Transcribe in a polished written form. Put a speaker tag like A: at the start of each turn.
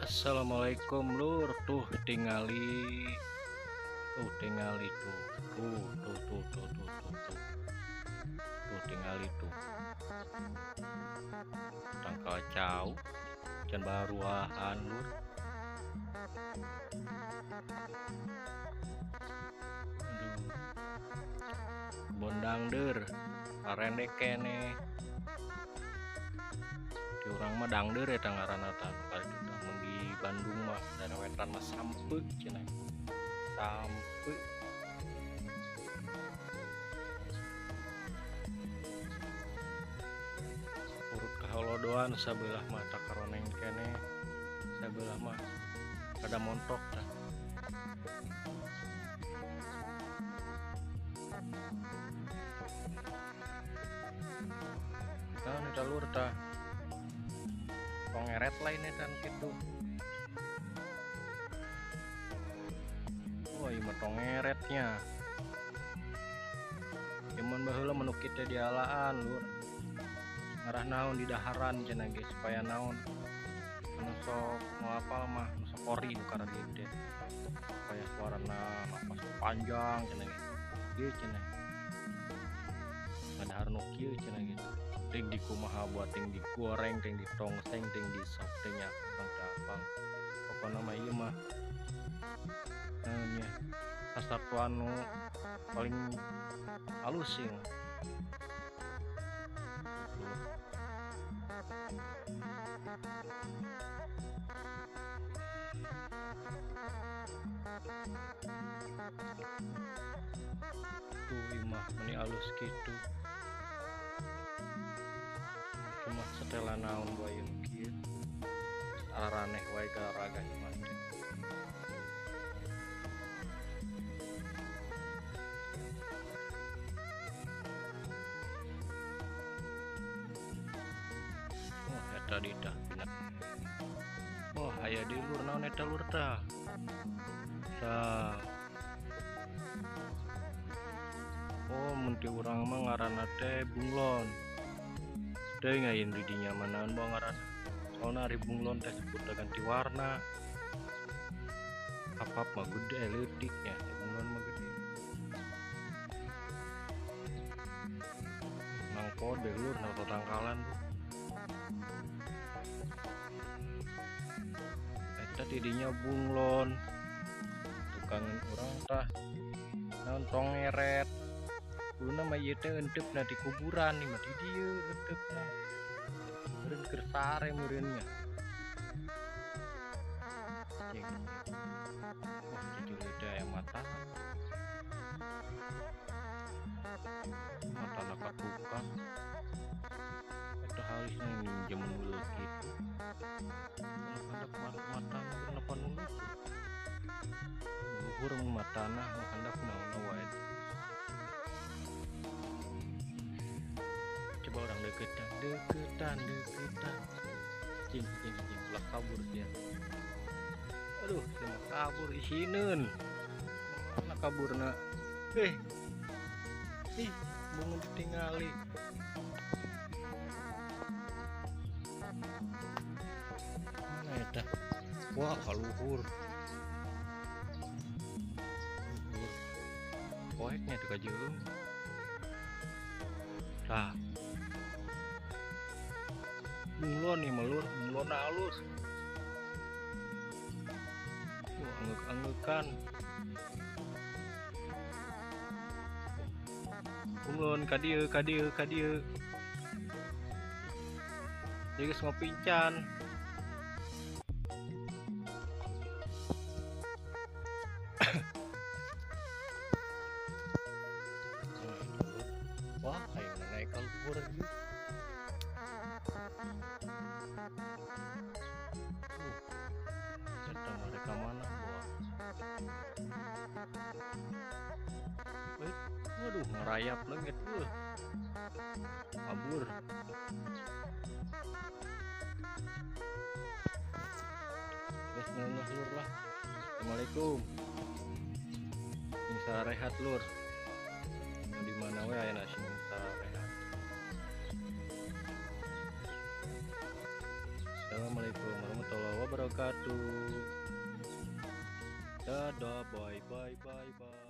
A: Assalamualaikum lur, tuh tingali tuh tingali tuh tuh tuh tuh tuh tuh tuh tuh tuh tingali tuh tangkal cau can baruahan lur. Aduh, bondang der parendek kene di urang mah dangder eta ngaranna tah. Mun di Bandung mah daerah wetan mah sampe cenah, sampe. Urut kaholodoan sabelah mah takaroneng kene, sabelah mah kada montok tah. Nah, eta lur tah. Tongeret lain eta nu kitu. Wah, ieu mah tongeretnya. Zaman baheula mah nu kitu dialaan lur. Ngarah naon di daharan cenah ge supaya naon. Anu sok nu apal mah nu sok ori nu karadieu teh. Supaya suarana napas panjang cenah ge. Ieu cenah. Ngadahar nu kieu cenah gitu. Ting di kumaha buat ting digoreng, ting ditongseng, ting disop teh nya urang teu apal. Pokona mah ieu mah naon nya sasatuan nu paling halus sih. Tuh imah meni alus kitu. Cuma setelah naon wae nu kieu. Araraneh wae garaga imah teh. Oh, eta di tah pina. Wah, aya di lur naon eta lur tah. Tah. Oh, mun ti urang mah ngaranna teh bunglon. Teuing aya di dinya mah naon bae ngaranna. Soalna ari bunglon teh sebutna ganti warna. Apap mah gede leutik nya, bunglon mah gede. Nangko deh lur, nangko tangkalan tuh. Eta tidinya bunglon. Tukangan urang tah naon tongeret. Duluna mah ieu teh eunteup na di kuburan nih mah di dieu eunteup na. Meureun keur sare meureun nya. Cing. Wah, jujur teh aya mata. Matana ka tukang. Eta halisna minjem dulu kitu. Nu handap mata kenapa nu luhur matana nu handap naon wae. Coba orang deketan, deketan, deketan. Cing, cing, cing, ulah kabur dia. Aduh, cuma kabur isineun. Mana kaburna? Ih, bunga ditingali. Mana eta? Wah, kaluhur. Luhur. Poeknya tuh kajeung. Tah. Bunglon nih melur, bunglon halus. Wah, anggek-anggekan. Bunglon ka dieu, ka dieu, ka dieu. Ieu geus ngopincan. Wah, ayo naik ka luhur ieu. Eta mereka mana buah? Waduh, ngerayap leungit tuh. Kabur. Geus meunah lur lah. Assalamualaikum. Sing sarehat lur. Di mana we aya sing sarehat. Assalamualaikum. Assalamualaikum warahmatullahi wabarakatuh. Dadah, bye bye bye bye.